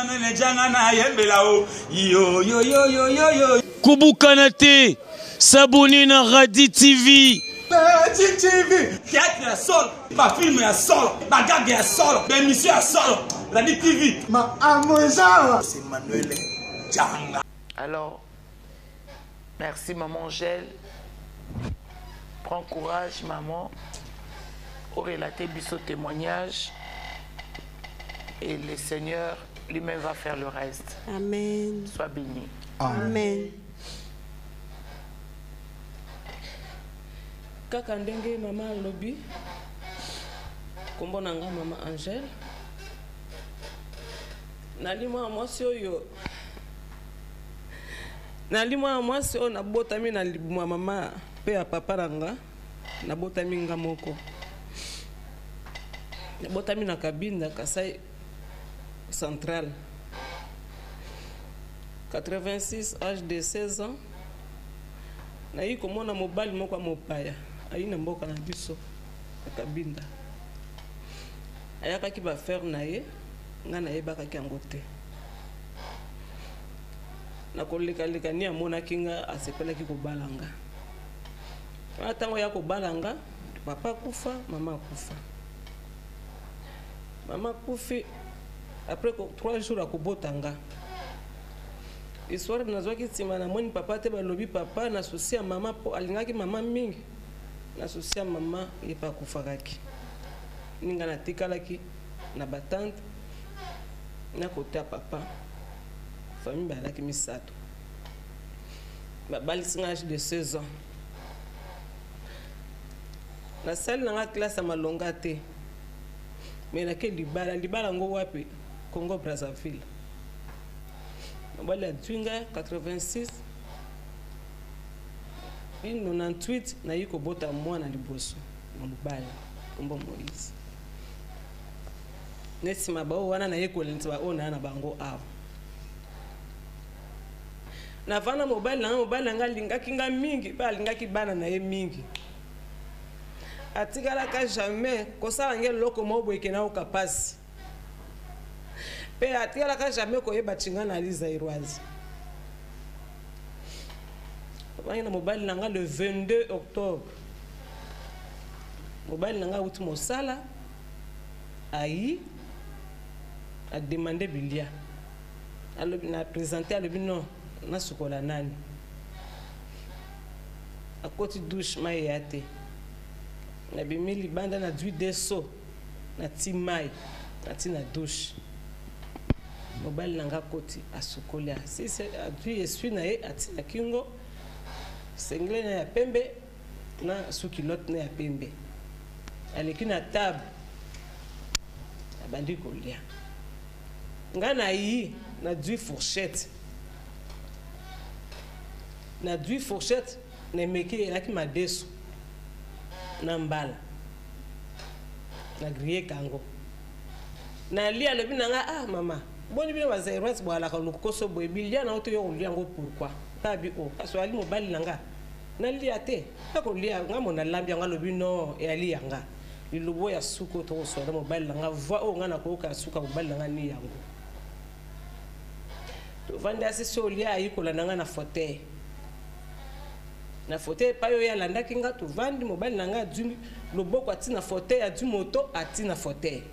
Emmanuel Djanga na yembela o yo yo yo yo yo yo. Kobukana te, s'abonner na Radi TV. Radi TV, théâtre ya solo, ba film ya solo, ba gag ya solo, ba émission ya solo. Radi TV. Ma amozawa. C'est Emmanuel Djanga. Alors, merci maman Angèle. Prends courage maman. Orelater biso témoignage et le Seigneur lui-même va faire le reste. Amen. Sois béni. Amen. Kaka ndenge mama alobi, kombo na nga mama Angèle. Nali mwana mwasi oyo, nali mwana mwasi oyo nabotami na libumu ya mama pe ya papa na nga, nabotami nga moko. Nabotami na Kabinda, Kasai Central. 86, âge de 16 ans. Nayi komona mobali moko ya mopaya ayi na mboka na biso ya Kabinda. Ayakaki ba affaire na ye, nga nayebakaki yango te. Na kolekaleka ni amonaki nga, asepelaki kobala nga. Wana ntango ya kobala nga, papa akufa, mama akufa. Mama akufi après 3 jours akobota nga. Histoire nazwaki nsima namoni papa te, balobi papa na souci ya mama po alingaki mama mingi. Na souci ya mama ye pe akufakaki. Ninga natikalaki na ba tante na kote ya papa. Famille bazalaki misato. Babalisi nga âge de 16 ans. Nasali na nga classe ya malonga te. Mais nake libala, libala ngo wapi? Congo Brazzaville. Mobali azwi nga 86 98 nayi kobota mwana liboso na mobali kombo Moïse. Ne nsima baoyo wana naye kolenisa baoyo naya na bango awa. Navanda mobali na nga, mobali na nga alingaki nga mingi mpe alingaki bana na ye mingi. Atikalaka jamais kosala nge eloko moko boye ke nayoka pasi. Mpe atikalaka jamais koyeba ti nga na ali zairoise. Bangi na mobali na nga le 22 octobre. Mobali na nga awuti mosala, ayi, a demande bilia. Alobi, na présenter, alobi non, nasukola nani. Akoti douche, mai eya te. Nabimi libanda, nazwi deux seaux, nati mai, nati na douche. Mobali na nga akoti, asukoli, asisi, azwi essuie na ye, ati na kingo, singlet na ya pembe, na sous-culotte na ya pembe. Aleki na table, abandi kolia. Nga na yi, nazwi fourchette. Nazwi fourchette, nameki elaki madesu na mbala. Na griller kango. Nali alobi na nga, ah mama, boni bino ba Zairoise boalaka lokoso boye, bilia na yo to yo kolia yango pourquoi? Nga bi oh, kasi ali mobali na nga. Nalia te, nga kolia, nga mona lambi yango alobi non, eyali ya nga. Lilobo ya suka oyo tokoswala mobali na nga, voix oyo nga nakoyoka ya suka mobali na nga ni yango. Tovandi asisi olia ayi kolanda nga na fauteuil. Na fauteuil epai oyo alandaki nga, tovandi mobali na nga azwi loboko ati na fauteuil, azwi moto ati na fauteuil.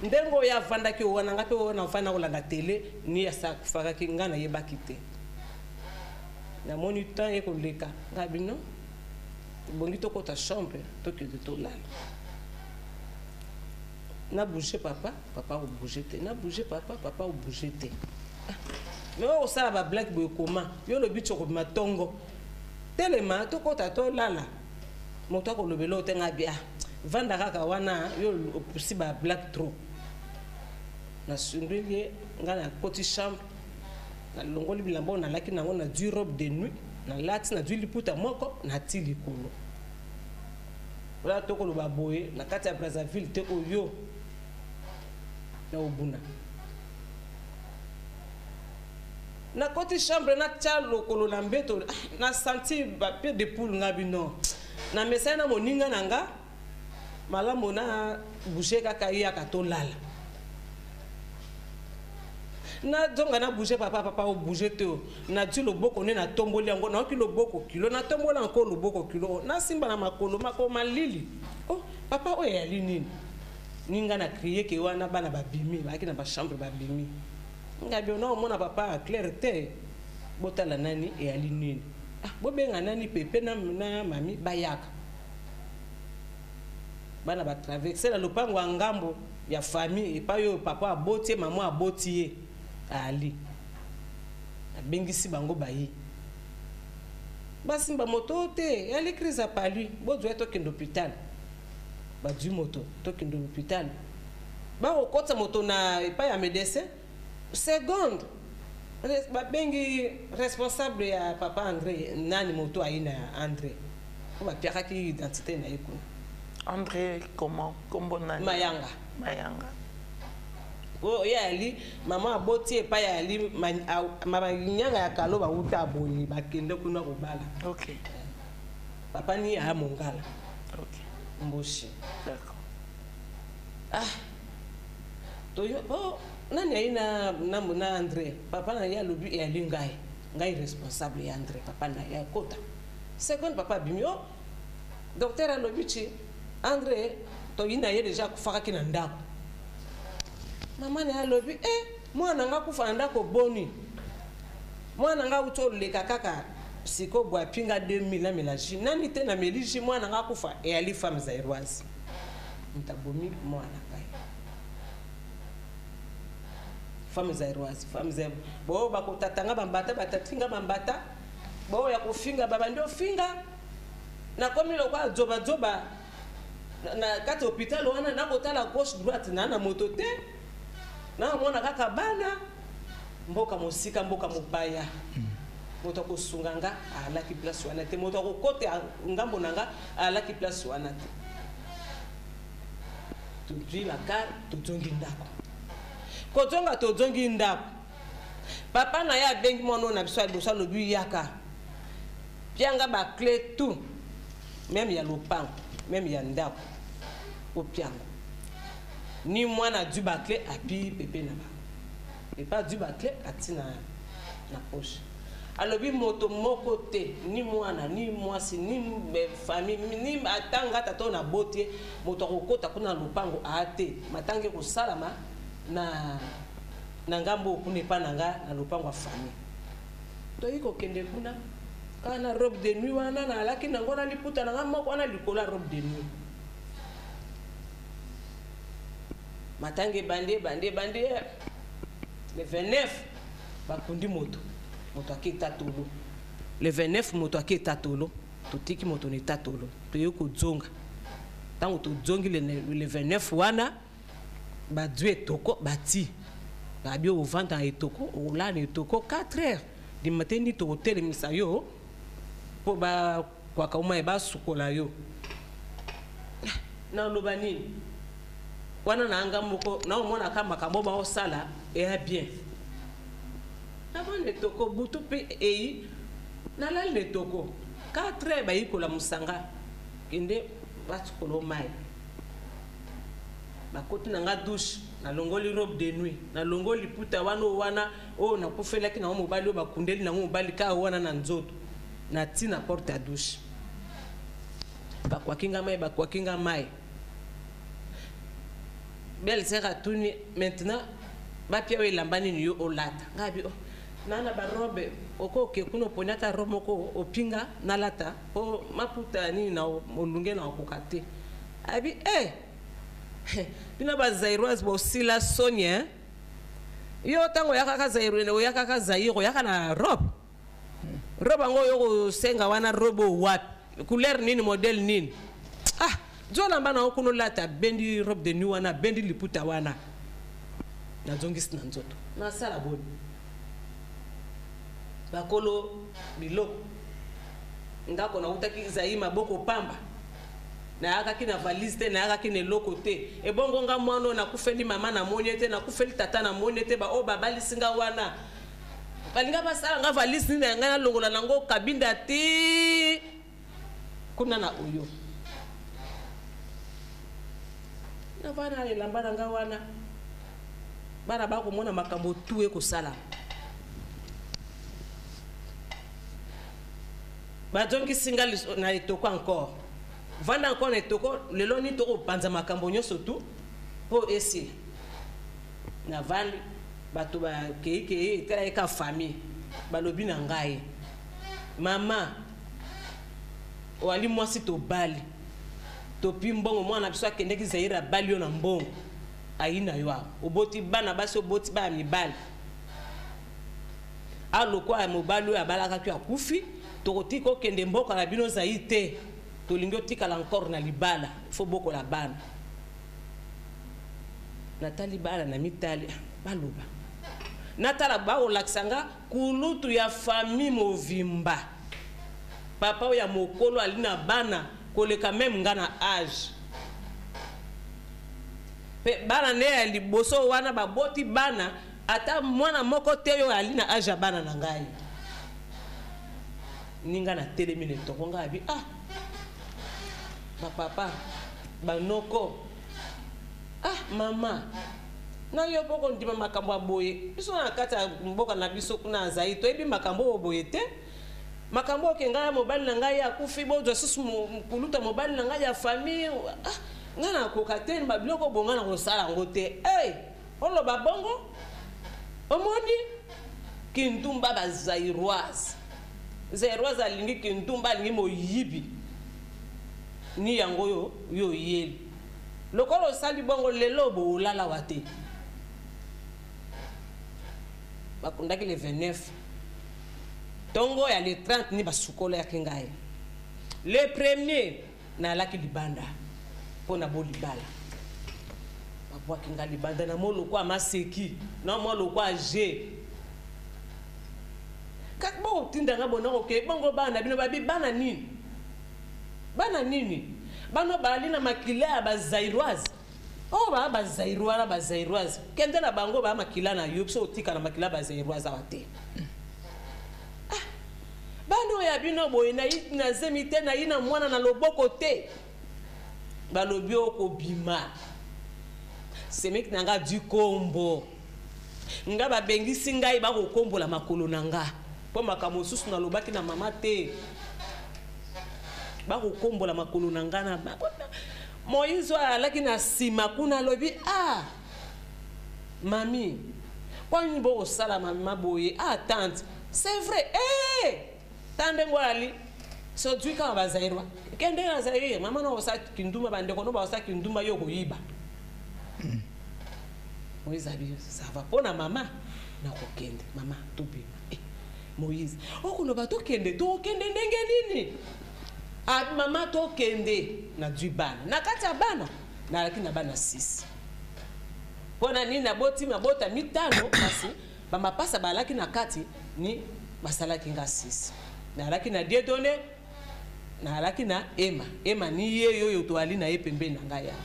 Ndenge oyo avandaki wana, nga pe oyo navandi nakolanda tele, ni asa akufakaki nga nayebaki te. Namoni temps ekoleka, nga bino ebongi tokota chambre tokende tolala. Na bouger papa, papa o bouger te. Na bouger papa, papa o bouger te. Ah, mais oyo osala ba blague boye koma, yo lobi ti okobima tongo. Telema tokota tolala. Moto akolobela oyo te nga bi, ah, vanda kaka wana, yo opusi ba blague trop. Nasundoli ye, nga nakoti chambre, nalongoli bilamba oyo nalaki nango, nazwi robe de nuit, nalati, nazwi liputa moko, nati likolo. Wana tokoloba boye na kati ya Brazzaville te oyo na obuna. Nakoti chambre natia lokolo na mbeto, ah, na senti ba pied de poule nga bino. Na mesai na moninga na nga malamu na bouger kaka ye aka tolala. Nazonga na bouge papa, papa obouge te o. Nazwi loboko nde natomboli yango, nayoki loboko kilo, natombola yango loboko kilo, nasimba na makolo, makolo malili. Oh papa, oyo eyali nini? Ni nga na crie ke wana bana babimi, bayaki na bachambre babimi. Nga bio na omona papa clair te, botala nani eyali nini. Ah, bobenga nani pepe na, na mami bayaka. Bana batraverse na lopango ya ngambo ya famille epai oyo papa aboti ye, mama aboti ye, ali abengisi bango baye basimba moto te, eyali crise ya palu, bozwa ye tokende hôpital. Bazwi moto tokende hôpital, bakokotisa moto na epai ya médecin seconde, babengi responsable ya papa André nani moto ayi na André po bapiakaki identité na ye kuna. André comment, kombo nani? Mayanga. Mayanga. Oyo ye ali mama aboti epai ali manyanga ya kalo, bauta aboyi bakende kuna kobala. Papa ni aya mongala. Mboshi. D'accord. Ah, toyo oh, nani ayi na, na, na André, papa na ye alobi eyali ngai, ngai responsable ya André. Papa na ye akota seconde, papa abimi, oh docteur alobi ti André toyi na ye deja akufakaki na ndako. Mama na ye alobi eh, mwana na nga akufa na ndako boni? Mwana na nga auti oleka kaka sikoyo boye apinga 2000 namela jus nani te, nameli jus, mwana na nga akufa. Eyali femme zairoise moto abomi mwana ngai, femme zairoise, femme zairoise. Bo bakotatanga bambata, batatinga bambata, bo ya kofinga, babandi ofinga, nakomi lokola dzoba-dzoba na kati ya hôpital wana, nakotala gauche droite na na moto te, naomona kaka bana mboka mosika, mboka mopaya. Moto akosunga nga alaki place wana te, moto akokota ngambo na nga alaki place wana te. Tozwi bakar, tozongi ndako. Kozonga, tozongi ndako, papa na ye abengi mwana oyo na biso ya liboso, alobi yaka pianga baclé tout, même ya lopango, même ya ndako, opiango. Ni mwana adwi baclé, api pepe na bango, pepe adwi baclé, ati na, na poche. Alobi moto moko te, ni mwana, ni mwasi, ni famille, ni ata nga tata oyo naboti ye, moto akokota kuna na lopango aa te. Matanga ekosalama na, na ngambo oyo kuna epa na nga na lopango ya famille. Toyi kokende kuna kaka na robe de nuit wana nalaki nango na liputa na nga moko wana likolo ya robe de nuit. Matanga ebandi, ebandi, ebandi, le 29 bakundi moto, moto ake etatolo. Le 29 moto ake etatolo, totiki moto na etatolo, toye kozonga. Ntango tozongi le, le 29 wana, bazwi etoko, bati babi ovanda na etoko, olala na etoko 4 heures du matin, ndi tokotelemisa yo mpo bakwaka omaye basukola yo. Naloba nini wana na nga moko, naomonaka makambo baosala eya bien. Navanda etoko butu mpe eyi, nalali na etoko 4 heures, bayikola mosanga kende basukola omai. Bakoti na nga douche, nalongoli robe de nuit, nalongoli liputa wana oyo wana oyo nakufelaki nango mobali, oyo bakundeli nango mobali kaka wana na nzoto, nati na porte ya douche, bakwaki nga mai, bakwaki nga mai. Belle sœur atuni maintenant bapia oyo elamba nini yo olata? Ngai abi oh, na na barobe, okoke kuna oponi ata robe moko opinga nalata po maputa nini na molunge na okoka te. Abi eh, bino bazairoise bosila soni hein? Yo ntango oyakaka Zaire, oyakaka Zaire, oyaka na robe, robe yango oyo kosenga wana, robe oyo wapi, couleur nini, modèle nini? Ah, zolamba na yo kuna olata. Bendi robe de nuit wana, bendi liputa wana, nazongisi na nzoto. Nasala boni? Bakolo biloko ndako nautaki Zaire maboko pamba, nayakaki na valise te, nayakaki na eloko te. Ebongo nga mwana oyo nakufeli mama namoni ye te, nakufeli tata namoni ye te, baoyo babalisi nga wana balinga basala nga valise nini ya ngai nalongola nango Kabinda ti kuna na oyo navana elamba na nga wana. Bana bakomona makambo tu ekosalama. Bazongisi nga na etoko encore. Vanda encore na etoko, lelo nini tokopanza makambo nyonso tu mpo esila. Navandi, bato bakeikei, etalaki ka famille. Balobi na ngai, mama, oali mwasi tobali, topi mbongo, mwana biso akendeki Zaire abali yo na mbongo, ayi na yo awa, oboti bana basi, oboti bana mibali. Alokwa ya mobali oyo abalakaki akufi, tokotika okende mboka na bino Zaire te, tolingi otikala encore na libala, fo bokola bana. Natali bana na mitali, baloba. Natala bakolakisa nga kulutu ya famille movimba. Papa oyo ya mokolo ali na bana koleka meme nga na age. Pe bana ne ya liboso wana baboti bana ata mwana moko te oyo ali na age ya bana na ngai. Ninga na telemi na etoko nga abi ah ba papa ba noko ah mama na yo mpo kondima makambo ya boye. Biso na kati ya mboka na biso kuna ya Zaïre toyebi makambo oyo boye te. Makambo oyo ke ngai ya mobali na ngai akufi, bozwa susu kuluta mobali na ngai ya famille. Ah, ngai nakoka te, ba biloko oyo ngai nakosala yango te. Hey, oloba bongo omoni kindumba ba Zaïroise. Zaïroise alingi kindumba, alingi moyibi. Ni yango yo, yo oyeli. Lokola osali bongo lelo bolala wa te. Bakundaki le 29. Tongo ya le 30 ni basukolaki ngai. Le premier nalaki libanda mpo na bolibala. Babwaki ngai libanda na moloko ya maseki, na moloko ya G. Kaka bokotinda ngai bona koke bongo bana bino babi bana nini? Bana nini? Bana bali na makila ya ba Zaïroise. Oh ba ba Zaïrois na ba Zaïroise. Kende na bango ba makila na yo biso otika na makila ba Zaïroise awa te. Ah. Bana ya bino boye na yi na zemi te na yi na mwana na loboko te. Balobi okobima. Semeki na nga du kombo. Nga babengisi ngai bakokombola makolo na nga. Po makambo mosusu nalobaki na mama te. Bakokombola makolo na nga na ba. Moïse oyo alaki na nsima kuna alobi ah mami mpo nini bokosala mama boye ah tante c'est vrai eh ta ndenge oyo ali sodwi kaka ba Zaïrois kende na Zaïre mama na osala kindumba bandeko no baosala kindumba yo koyiba. Moïse abi ça va mpo na mama nakokende mama tobima. Eh, Moïse okoloba tokende tokende ndenge nini? Ah, mama tokende na dwi bana na kati ya bana nalaki na bana 6 mpo na nini naboti mabota mitano kasi bamapasa balaki na kati ni basalaki nga 6 nalaki na Dieudonné nalaki na Emma Emma ni ye oyo toali na ye pembeni na ngai awa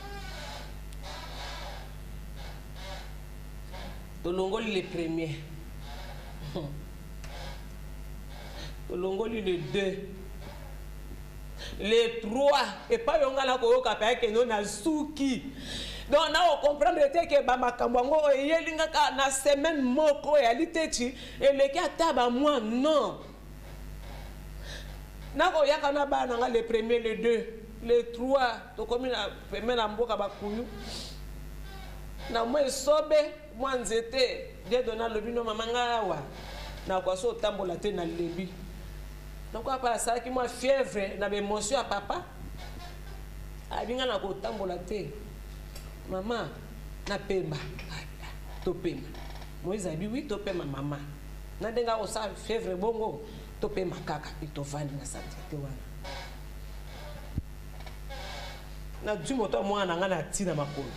tolongoli le premier tolongoli le 2 le 3 epai yo ngai nakoyoka mpe akende na suki donc na okomprendre te ke bamakambo yango eyeli nga kaka na semaine moko eyali te ti eleki ata bamwa non nakoyaka na bana nga le premier le 2 le 3 tokomi na pembe na mboka bakuyu na mwa esobe mwa nzete Dieudonné alobi no mama ngai awa nakoka so otambola te na lebi donc apa asalaki mwa fièvre na baémotion ya papa abi ngai nakotambola te mama napema topema Moïse abi wi topema mama na ndenge akosala fièvre bongo topema kaka etovandi na sante wana nazwi moto ya mwana na ngai na ntina makolo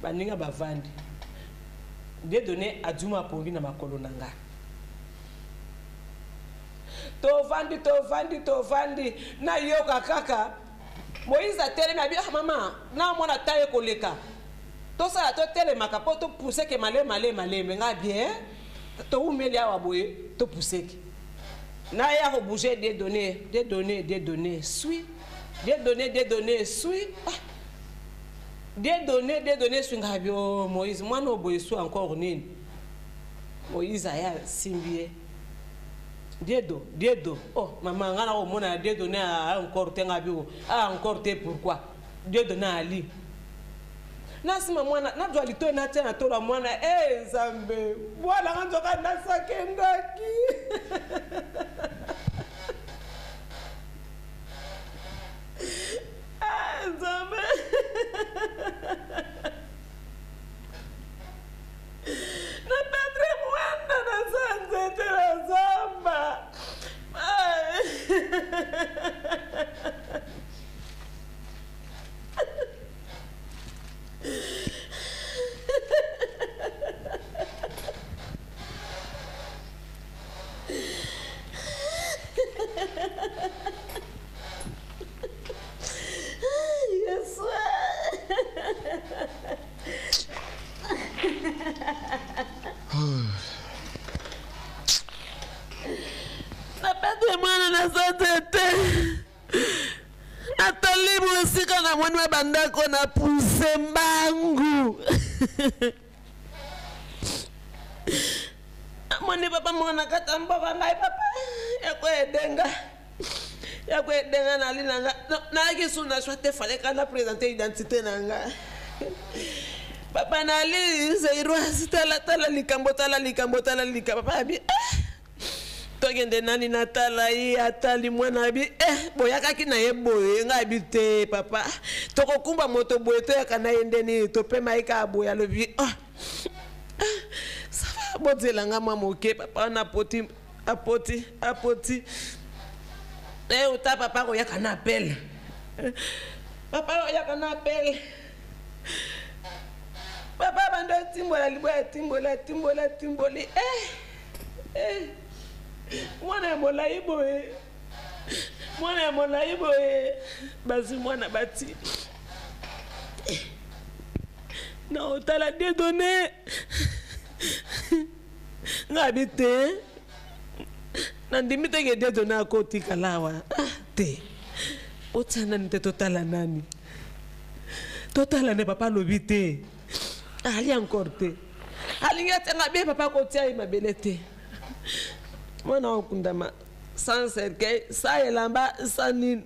baninga bavandi Dieudonné aduma apongi na makolo na nga tovandi tovandi tovandi nayoka kaka Moïse atelemi abi ah mama na mwana ta ye koleka tosala totelemaka mpo topuseke maleme maleme maleme nga bien toumeli awa boye topuseke na ye akobouge Dieudonné Dieudonné Dieudonné sui Dieudonné Dieudonné sui ah. Dieudonné, Dieudonné eswingaka bi oh, Moïse mwana oyo boye su encore nini? Moïse aya asimbi ye. Diedo, Diedo, oh mama nga na komona ya Dieudonné a encore te nga bi oh, a encore te pourquoi? Dieudonné ali. Nasima mwana nazwa litoi natia na tolo ya mwana e eh, Nzambe mwana nga nzoka nasakendaki Ah, Nzambe. Na perdre mwana na za nzete na zamba. Ah. Yesu. Napete mwana na nzete natali mosika namoni ba bandako na puse mbangu namoni papa moko na kati ya mboka ngai papa ya koedenga ya koedenga nali na nga nayaki su na swa te fale ka na présente identité na nga papa nali zairoise tala tala likambo tala likambo tala likambo papa abi eh! tokende nani natala ye atali mwana abi eh, boyakaki na ye boye ngai abi te papa tokokumba moto boye toyaka na ye nde nini topema ye kaka boye alobi oh. sava bozela nga mwa moke papa wana apoti apoti apoti e ota papa koyaka na appel papa oyaka na appel papa bando atimbola liboya atimbola atimbola atimboli eh, eh. mwana ya molai boye mwana ya molai boye bazwi mwana bati na otala Dieudonné nga abi te nandimi teke Dieudonné akotikala awa ah, te otia nani te totala nani totala nde papa alobi te ali encore te alingi atianga bie papa akotia ye mabele te mwana okundama sans cercueil sans elamba sans nini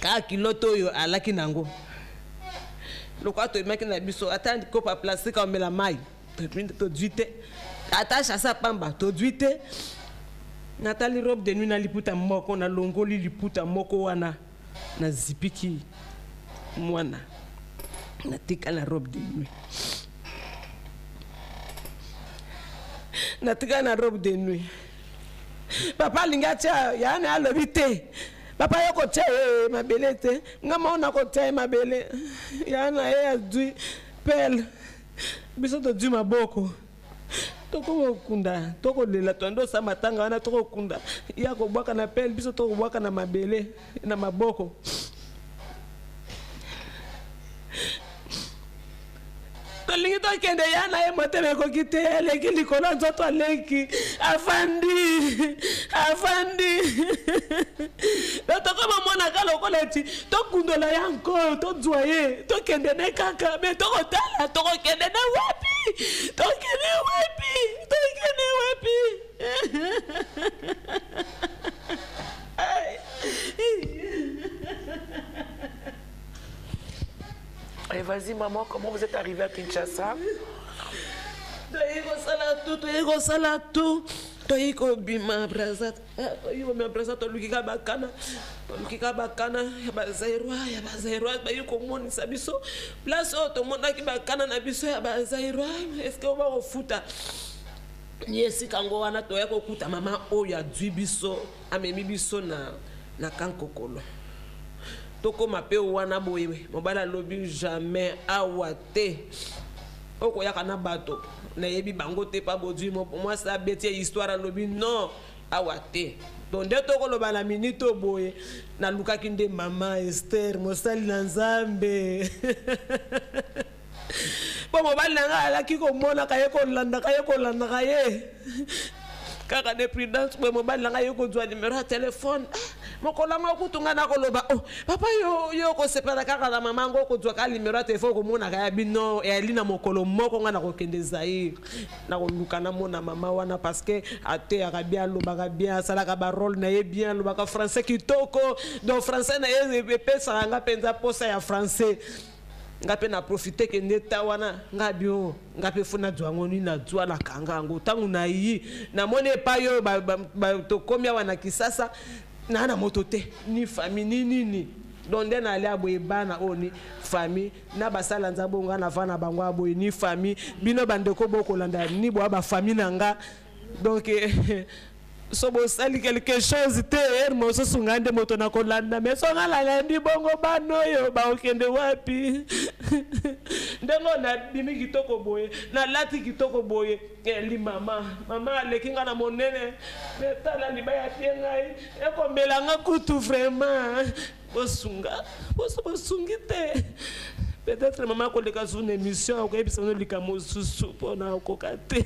kaka kilote oyo alaki nango lokola toyemaki na biso ata kopo ya plastique amela mai tozwi te ata chasse ya pamba tozwi te natali robe de nuit na liputa moko nalongoli liputa moko wana nazipiki mwana natika na robe de nuit natika na robe de nuit papa alingi atia yana alobi te papa yo kotia ye mabele te nga moko nakotia ye mabele yana ye azwi pele biso tozwi maboko tokokunda tokolela toyandi osala matanga wana tokokunda ye akobwaka na pele biso tokobwaka na mabele na maboko tolingi tokende ya na ye motema ekoki te aleki likolo ya nzoto aleki afandi afandi do tokomomonaka lokola eti tokundola ya nko tozwa ye tokende ne kaka me tokotala tokokende ne wapi tokende wapi tokende wapi Et vas-y maman, comment vous êtes arrivée à Kinshasa? Toyei kosala tout, toyei kosala tout. Toyei kobima Brazza, eh, toyei kobima Brazza, toluki kaka bakana, toluki kaka bakana ya ba Zaïrois, ya ba Zaïrois bayei komonisa biso place oyo tomonaki bakana na biso ya ba Zaïrois, est-ce que bakofuta ye esika yango wana toya kokuta mama oyo azwi biso amemi biso na, na kankokolo tokóma mpe wana boye mobali alobi jamais awa te okoyaka na bato nayebi bango te pa bozwi mwasi abeti ye histoire alobi non awa te donc nde tokoloba na minute oyo boye nalukaki nde mama ester mosali na nzambe mpo mobali na ngai alaki komonaka ye kolandaka ye kolandaka ye kaka de prudence boye mobali na ngai ye kozwa nimero ya telefone ah, Mokolo yango kutu ngai nakoloba, oh papa, yo yo okosepela kaka na mama yango, okozwa kaka limero ya telefone, okomonaka ya bino eyali na mokolo moko ngai nakokende Zaire, nakoluka namona mama wana, parce que ateyaka bien, alobaka bien, asalaka barole na ye bien, alobaka français kitoko. Donc français na ye epesaka nga mpenza mposa ya français. Nga mpe na profite kende ta wana, nga bio nga mpe fo nazwa yango nini, nazwa, nakanga yango. Ntango nayi namoni epai oyo tokomi awa na Kisasa, naa na moto te, ni famille ni nini. Donc nde nalia boye, bana oyo ni famille na basala nzambe oyo nga nava na bango ya boye, ni famille bino bandeko bokolanda ni boya bafamille na nga. Donc so bosali quelque chose te, ere mosusu ngai nde moto na kolanda. Me so ngai nalandi bongo, bana oyo bakokende wapi? Ndenge oyo nabimi kitoko boye, nalati kitoko boye, eli mama, mama aleki ngai na monene, me tala libaya pie ngai ekomela nga kutu. Vraiment bosunga, boso bosungi te. Peut-être mama akoleka sur une émission, akoyebisa bino likambo mosusu mpo na okoka te.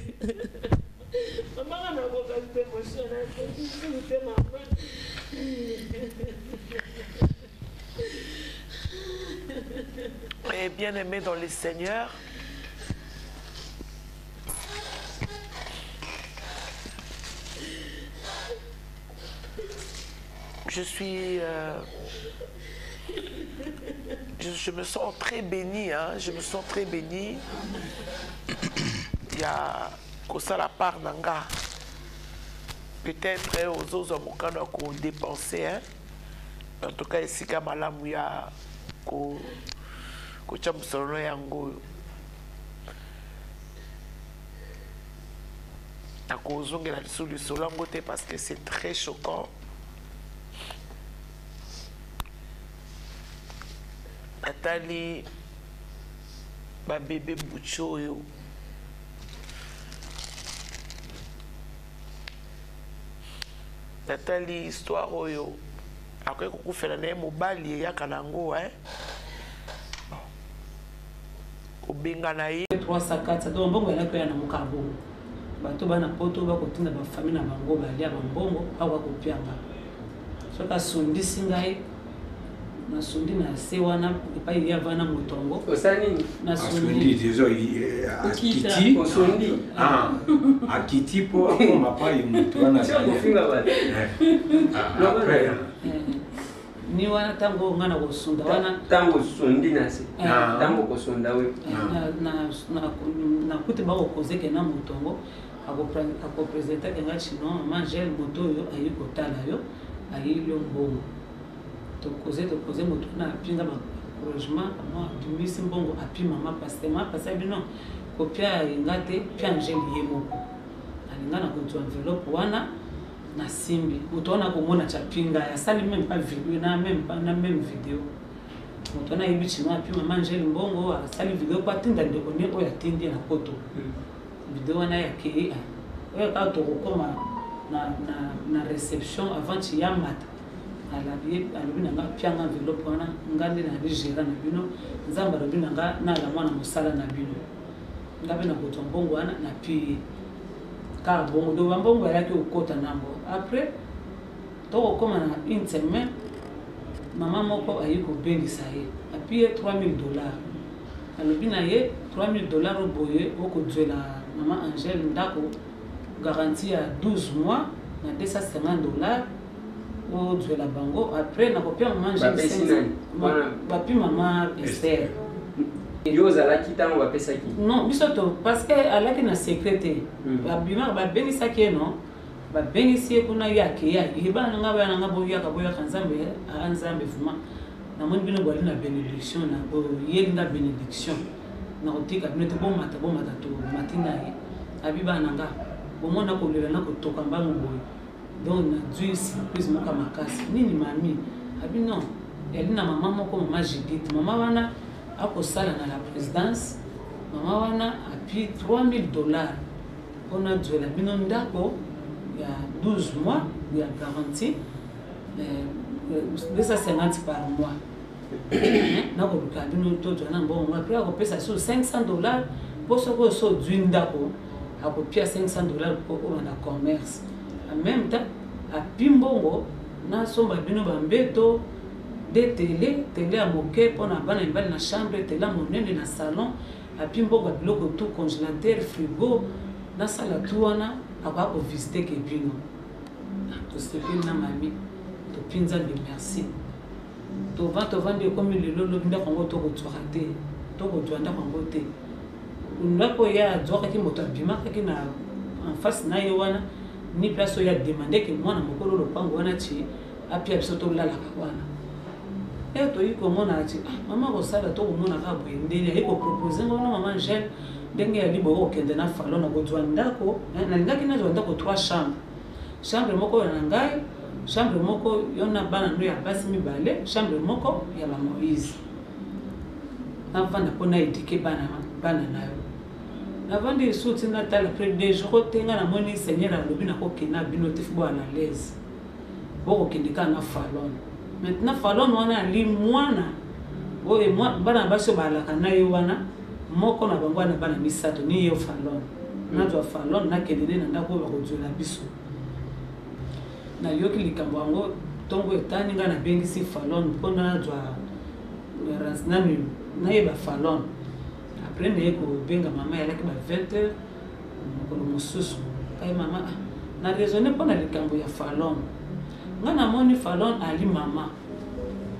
Mama nga nakoka te, mosu nakoki te mama. Et bien-aimé dans le Seigneur, je suis je me sens très béni, hein, je me sens très béni. Il y a kosala part na nga. Peut-être ozozwa mokano ya kodépenser, hein? En tout cas esika malamu ya kotya mosolo na yango oyo nakozongela lisusu lisolo yango te, parce que c'est très choquant. Natali babebe buti oyo, natali histoire oyo, akoki kokufela na ye mobali, eyaka na yango, eh? Kobengana ye. 300, 400, donc mbongo elaki oya na moka bongo. Bato bana poto bakotinda bafamille na bango, balia bambongo, awa kopianga. Soki asundisi ngai, nasundi na se wana epai ye avanda motongo. Osala nini? Nasundi. Akiti. Osundi. Akiti mpo akoma pai moto wana. Kofinga bato. Après Ni wana ntango ngai na kosunda wana. Ntango osundi na se, ntango kosunda oyo. Nakuti bakokozeke na motongo, akopresentake ngai chino: "Mama Angele, moto oyo ayi kotala yo, ayeli yo mbongo." Tokoze, tokoze, moto wana apinga encouragement, abimisi mbongo, api mama pasteur. Mama pasteur bino kopia alinga te, pia Angele ye moko alinga na kozwa enveloppe wana. Nasimbi moto wana akomona ti api ngai, asali même pas video na même pas na même video. Moto wana ayebi chinois, api mama Angele mbongo, asali video po atinda ndeko ne oyo atindi ye na poto. Video wana yakei oyo kaka tokokoma na réception avant ti ya mata, alobi na nga: "Pianga enveloppe wana, nga nde nayali gérant na bino. Nzambe alobi na nga nala mwana mosala na bino, nga mpe nakozwa mbongo wana." Napi ye kaka bongo. Donc bambongo ayaki kokɔta nango. Après tokokóma na une semaine, mama moko ayi kobengisa ye, api ye 3000 $. Alobi na ye: "3000 $ oyo boye, okozwela mama Angele ndako, garantie ya 12 mois na 250 $, ozwela bango. Après nakopia mama Angele." Bapi mama Ester. Yo ozalaki ntango bapesaki? Non, biso to, parce que alaki na secret te. Babimaka, babengisaki ye, non, babengisi ye kuna, ye akei, aye: "Bana na nga, bana na nga, boyaka, boyaka. Nzambe aa, Nzambe vraiment, namoni bino boali na bénédiction, na boyeli nga bénédiction, nakotika bino te. Bomata, bomata." Tomati na ye, abi: "Bana na nga, bomona kolela na kotoka mbangu boye, donc nazwi surprise moko ya makasi." "Nini, mami?" Abi: "Non, yali na mama moko, mama Judith. Mama wana akosala na la présidence. Mama wana api 3000 $ mpona zwela bino ndako ya 12 mois ya garantie, 250 par mois. Nakoluka bino tozwa na mbongo. Après akopesa so 500 $, mpo soki oso ozwi ndako, akopia 500 $ mpo obanda commerce. En même temps api mbongo." Nasomba bino bambeto de tele, tele ya moke mpo na bana mibali na chambre, tele ya monene na salon, api mbongo ya biloko tout, congélateur, frigo, nasala tout wana akoya kovisite ke bino. Tosepeli na mami, topi Nzambe merci. Tova tovandi ekomi lelo lobi ndako yango tokozwaka te, tokozwa ndako yango te. Ndako ye azwakaki moto abimakaki na en face na ye wana ni place oyo ademande ke mwana mokolo lopango wana ti apia biso tolalaka wana. E toyi komona ti ah, mama kosala tokomona kaka boye ndenge ayi kopropose ngo wana mama Angèle ndenge ya liboye kokende na falo na kozwa ndako. Nalingaki nazwa ndako 3 chambre, chambre moko ya na ngai, chambre moko yo na bana no ya basi mibale, chambre moko ya ba Moïse. Navanda mpo na edike bana bana na yo. Navandi lisusu ti natala après deux jours te nga namoni Seigneur alobi nakokende na bino te fo boala l'aise, bokokende kaka na Falon. Maintenant Falon wana ali mwana oyo bana basi oyo baalaka na ye wana, moko na bango wana bana misato ni ye Falon. Nazwa Falon nakende nde na ndako oyo bakozwela biso. Nayoki likambo yango ntongo etani ngai nabengisi Falon mpo nazwa nani nayeba Falon. Après naye kobenga mama eyalaki ba 20 heures mokolo mosusu. Ngai mama ah, na raisonne mpo na likambo ya Falon. Ngai namoni Falon ali mama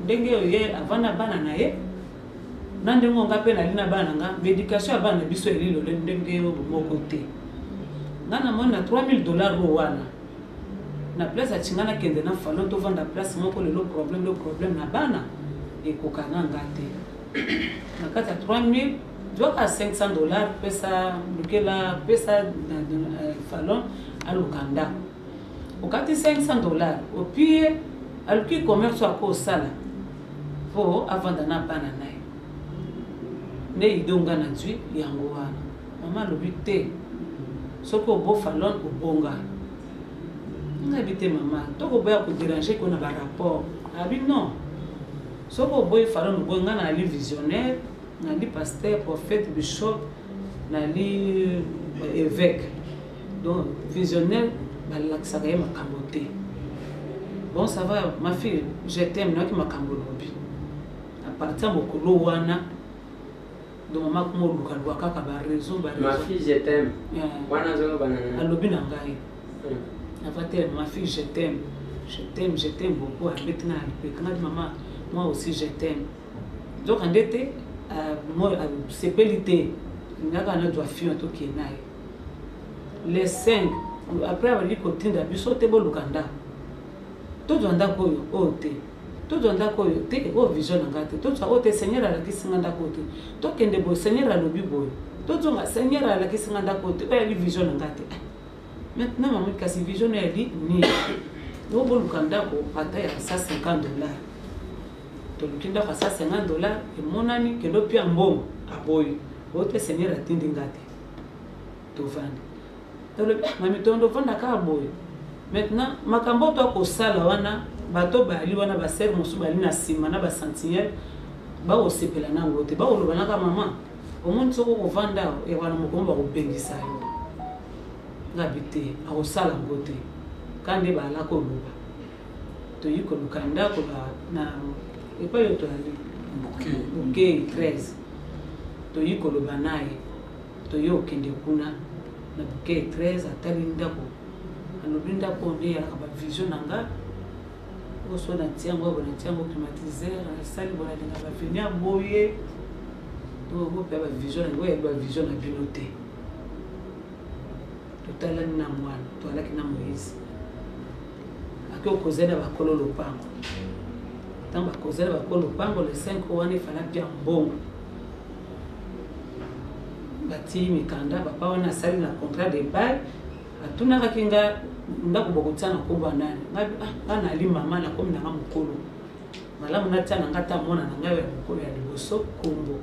ndenge oyo ye avanda bana na ye na ndenge oyo ngai mpe nali na bana na ngai, médication ya bana na biso eli lole ndenge oyo moko te. Ngai namoni na 3000 dollars oyo wana na place atinga nakende na Falon tovanda place moko lelo problème lo problème na bana ekoka na nga te. Na kati ya 3000 zwaka 500 dollars pesa lukela pesa Falon aluka ndako. Okati 500 dollars opie aluki commerce akosala po avanda na bana na ye. Nde idonga na zwi yango wana. Mama alobi te soki obo Falon obonga. Ngabi te mama, tokoboya kodéranger ko na ba rapport. Abi non. Soki oboyi Falon oboyi nga nali visionnaire, nali pasteur, prophète, bishop, nali évêque. Donc visionnaire balakisaka ye makambo te. Bon ça va ma fille, je t'aime, nayoki makambo lobi. À partir ya mokolo wana donc mama akoma oluka luka kaka ba raison ba Ma raison. fille je t'aime. Wana azoloba na nani? Alobi na ngai. Ava te ma fille je t'aime. Je t'aime, je t'aime beaucoup. Abeti na alipeka ngai mama moi aussi je t'aime. Donc nde te moi sepeli te. Ngaka na doit fion to kena ye. Les 5 après abali kotinda biso te boluka ndako. Tozwa ndako oyo oyo te. Tozwa ndako oyo te oyo vision na ngai te. Tozwa oyo te Seigneur alakisi nga ndako oyo te. Tokende boye Seigneur alobi boye. Tozonga Seigneur alakisi nga ndako oyo te. Oyo ali vision na ngai te. Maintenant maman kasi vision na yali ni. Yo boluka ndako ata ya 150 dollars. Toluki ndako ya 150 dollars emonani kendo pia mbongo aboyi. Oyo te Seigneur atindi nga te. Tovandi. Tolobi ah mami tondo vanda kaka boye. Maintenant makambo to akosala wana bato bali wana ba sœur mosusu bali na nsima na ba sentinelle bakosepela nango te, bakoloba naka mama omoni soki okovanda wana mokolo bakobengisa yo. Ngabi te akosala yango te ka nde baala koloba. Toyi koluka ndako na epai oyo toyali Bukei 13 toyi koloba naye. Toyi okende kuna na Bukei 13 atali ndako alobi ndako nde eyalaka ba vision na nga oso na tiango boye na tiango climatiseur asali boye nalinga ba veni ya boye bopea ba vision na oyo ba vision na bino te. Totalani na mwana toalaki na Moïse ake okozali na bakolo lopango. Ntango bakozali na bakolo lopango le 5 wana efala pia mbongo batii mikanda papa wana asali na contrat de bail atunakaki nga ndako bokotia na nkombo ya nani. Nga ah, nali mama nakomi nanga mokolo malamu natia na nga ata mwana na ngai ya mokolo ya liboso nkombo.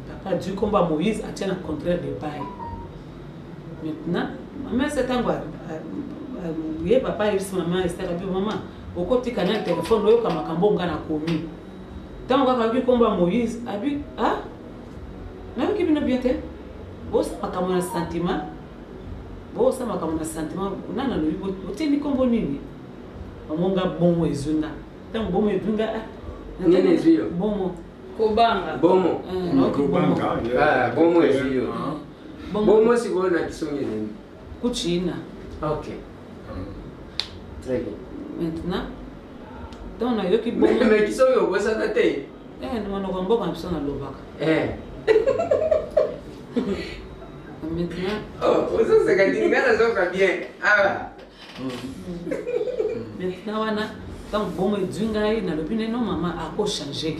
Papa du nkombo ya Moïse atia na contrat de bail. Maintenant mama ese ntango ye papa ayebisi mama Esther abi mama okotika na telefone oyoka makambo nga nakomi. Ntango kaka ayoki nkombo ya Moïse abi ah nayoki bino bien te bosala makambo na sentiment, bosala makambo na sentiment nani alobi botieni nkombo nini? Bango nga bongo ezwi nga. Ntango bongo ezwi nga ah, Nini ezwi yo? Bongo. Kobanga. Bomo. Eh, nayoki bongo. Ah, bomo ezwi yo. Bongo. Bomo sikoyo na kisongi ezali. Kuchina. Ok. Très bien. Maintenant, ntango nayoki bongo. Mais kisongi obosana te. Eh, na monoko ya mboka na biso nalobaka. Eh. Maintenant. Oh, ozoseka nini? Nga nazoka bien. Awa. Maintenant wana ntango bongo ezwi ngai nalobi neno mama akochange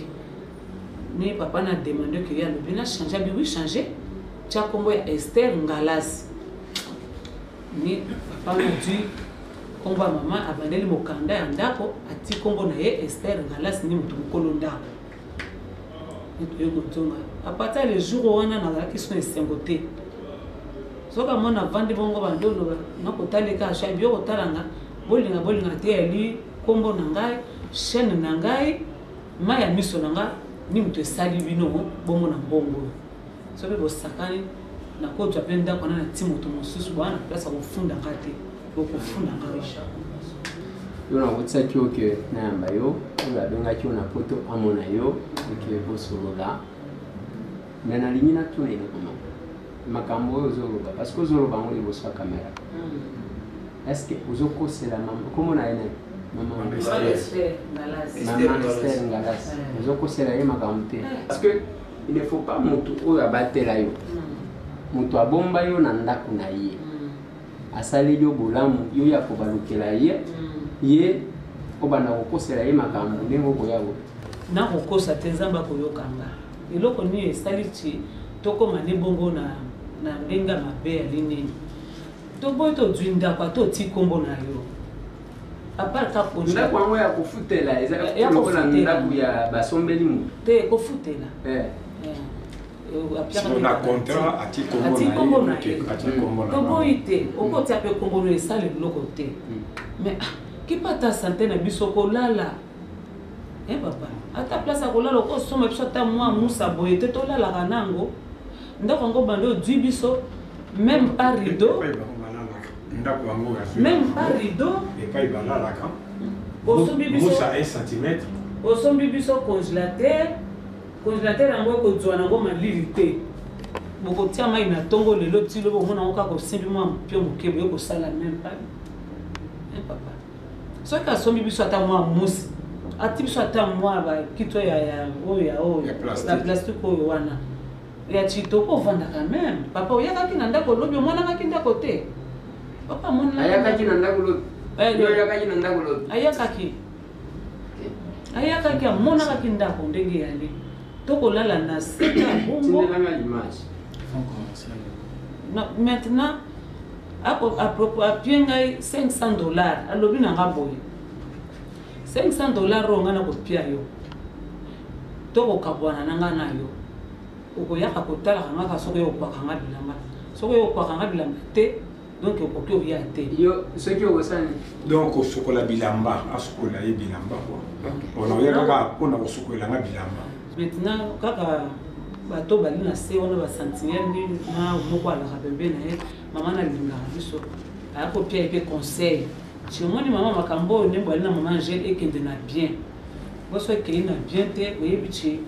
ni papa na demande ke ye alobi na change abi wi change tia nkombo ya Esther Ngalasi ni papa nazwi nkombo ya mama abandeli mokanda ya ndako ati nkombo na ye Esther Ngalasi ni moto mokolo ndako toye kozonga apata le jour wana nazalaki so esengo te soki amona avandi bongo bandi oloba nakotaleka asha bio kotala nga bolinga bolinga te yali nkombo na ngai chaîne na ngai mai ya miso na nga ni moto esali bino bongo na mbongo oyo soki bosakani nakozwa mpe ndako wana na ti moto mosusu boa na place ya kofunda nga te bokofunda nga yo nakotisaki yo ke nayamba yo oyo abengaki yo na poto amona yo eke bosolola me nalingi natuna eloko moko makambo oyo ozoloba parce que ozoloba yango liboso ya kamera est ce que ozokosela mama kombo na ye nani mama Esther Esther Ngalasi ozokosela ye makambo te parce que il ne faut pas motu oyo abatela yo moto abomba yo na ndako na ye asaleli yo bolamu yo ya kobalukela ye ye obanda kokosela ye makambo ndenge okoya boye nakokosa te nzambe akoyoka nga eloko nini esali ti tokóma ne bongo na, na ndenge ya mabe yali nini toboyi tozwi ndako ata oti nkombo na yo apart ka ndako yango ya kofutela eza lokola ndako ya basombeli moto te kofutela eh. Na contrat ati nkombo na ye toboyi te okotia mpe nkombo no esala eloko te mais kipa ata sante na biso kolala e papa ata place ya kolala okosomba biso ata mwa musa boye te tolalaka nango ndako yango bando ozwi biso même pas rideau ndako yango même pas rideau epai balalaka osombi biso musa 1 cm osombi biso congélateur congélateur yango ekozwa nango malili te bokotia mai na ntongo lelo ti lobi omona yango kaka osimbi mwa mpio moke boye kosala même pas papa soki asombi biso ata mwa musi ati biso ata mwa bakito ya oyo ya oyo ya plastique oyo wana ya chitoko ovandaka meme papa oyakaki na ndako lobi omonakaki ndako te papa ayakaki na ndako lobi oyakaki na ndako lobi ayakaki ayakaki amonakaki ndako ndenge yali tokolala na sika ya bongo maintenant apie ngai 500 dollars alobi na nga boye 500 dollars oyo ngai nakopia yo tokokabwana na ngai na yo okoyaka kotalaka nga kaka soki okwaka nga bilamba soki okwaka nga bilamba te donc okoki oya te yo soki okosani donc kosukola bilamba asukola ye bilamba kua ona oya kaka mpona kosukolela nga bilamba maintenant kaka bato bali na se wana basentinelle na moko alaka pembe na ye mama nalingaka biso aya kopia ye mpe conseil omoni mama makambo oyo ndenge bali na mama Angèle ekende na bien boso ekei na bien te oyebi ti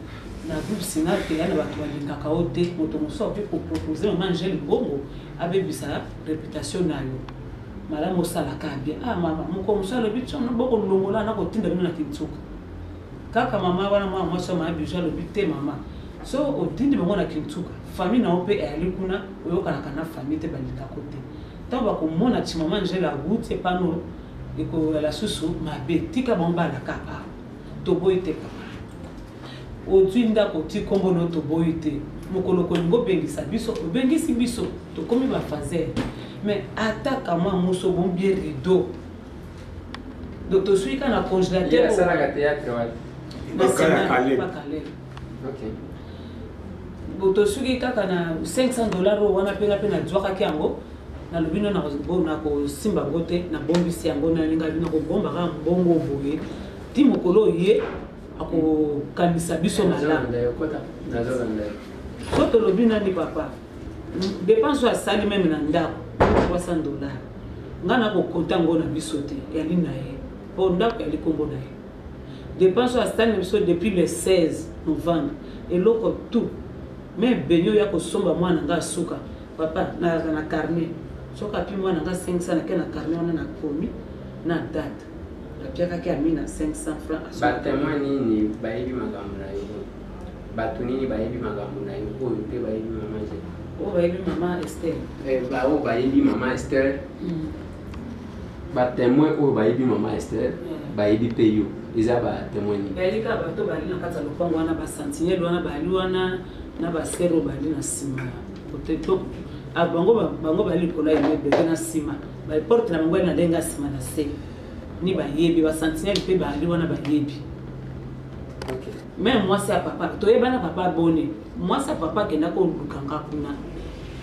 na groupe sinate ya na bato balingaka yo te moto mosusu akoki kopropose mama Angèle mbongo abebisa réputation na yo malamu osalaka bien ah mama moko mosusu alobi ti bokolongola na kotinda bino na kintsuka kaka mama wana mwana mwasi ya mama Bijou alobi te mama so otindi bango na kintsuka famille na yo mpe eyali kuna oyokanaka na famille te balingako te ntango bakomona ti mama Angèle awuti epano ekoyala susu mabe tika bango balaka awa toboyi te papa ozwi ndako oti nkombo no toboyi te mokolo kolinga obengisa biso obengisi biso tokomi bafaser mais ata kamwa moso bombie rideau donc tosui kaka na congélateur asalaka théâtre wapi bon tosuki kaka na 500 dollars oyo wana mpe nga mpe nazwakaki yango nalobi no nakosimba yango te nabombisi yango nalinga nakobomba kaka mbongo boye ti mokolo oyo ye akokanisa biso malamu so tolobi nani papa dépense oyo asali meme na ndako 300 dollars ngai nakokonta yango na biso te yali na ye. Mpo ndako ya likombo na ye. Dépense oyo asali na biso depuis le 16 novembre, eloko tout me beni oyo ya kosomba mwana nga asuka papa nazalaka na carnet, soki api mwana nga 500, nake na carnet wana nakomi na date apiakaki ami na 500 francs. Batémoin nini bayebi makambo na yo oyo? Bato nini bayebi makambo na yo oyo mpe bayebi mama Angèle? Oyo bayebi mama Esther? Baoyo bayebi mama Esther. Batémoin oyo bayebi mama Esther, bayebi mpe yo, eza batémoin nini? Bayali kaka bato bali na kati ya lopango wana, basentinelle wana bali wana na basere oyo bali na nsima kote. Donc bango bali likolo ya immeuble te, na nsima baporte na bango ali na ndenge ya nsima na se ni bayebi. Basentinelle mpe bali wana, bayebi. Même mwasi ya papa toyebana, papa boni mwasi ya papa akenda koluka nga kuna.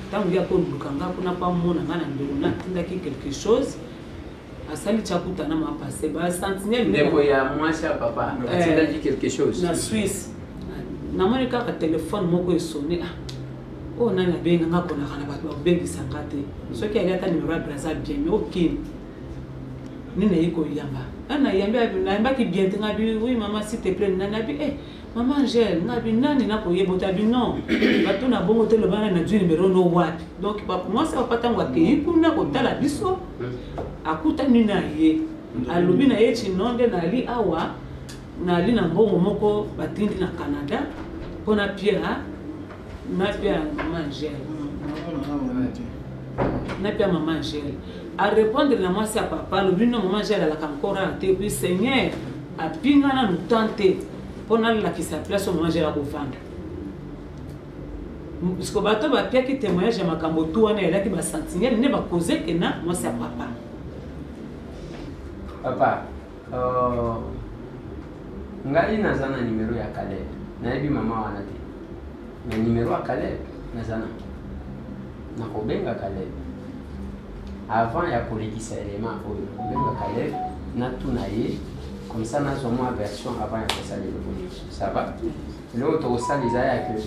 Ntango ye akoluka nga kuna mpo amona nga na ndeko na atindaki quelque chose, asali ti akutana ma passe basentinelle. Ndeko ya mwasi ya papa atindaki quelque chose? Na Suisse. Namoni kaka telefone moko esone. Ah, oyo nani abenga nga? Konaka na bato babengisa nga te. Soki ali ata numero ya Braza bien, mais okini nini ayi koyamba. Nayambi, nayambaki bien te. Nga bi: "Oui mama, s'il te plaît, nani?" Abi: "Eh, mama Angèle." Nga bi: "Nani?" Nakoyeba te. Abi: "Non, bato na bongo te, loba nani, nazwi numero no wapi?" Donc mwasi papa ntango akei kuna kotala biso, akutani na ye, alobi na ye tino nde nali awa, nali na mbongo moko batindi na Canada mpo na pia napia mama Angèle, napia mama Angèle. Arépondre na mwasi ya papa, alobi: "No, mama Angèle alaka encore awa te." Puis Seigneur apinga nanu temps te mpo nalakisa place oyo mama Angèle akovanda, parce que bato bapiaki témoignage ya makambo tu wana elaki basentinelle nde bakozeke na mwasi ya papa. Papa, ngai naza na numero ya Caleb. Nayebi mama wana te, na numero ya Caleb naza na nakobenga Caleb avant ya kolekisa elema oyo. Kobenga Caleb, natuna ye, comme ça nazwa mwa version avant ya kosala eloko nyonso. Ça va? Eloko tokosala eza ya ke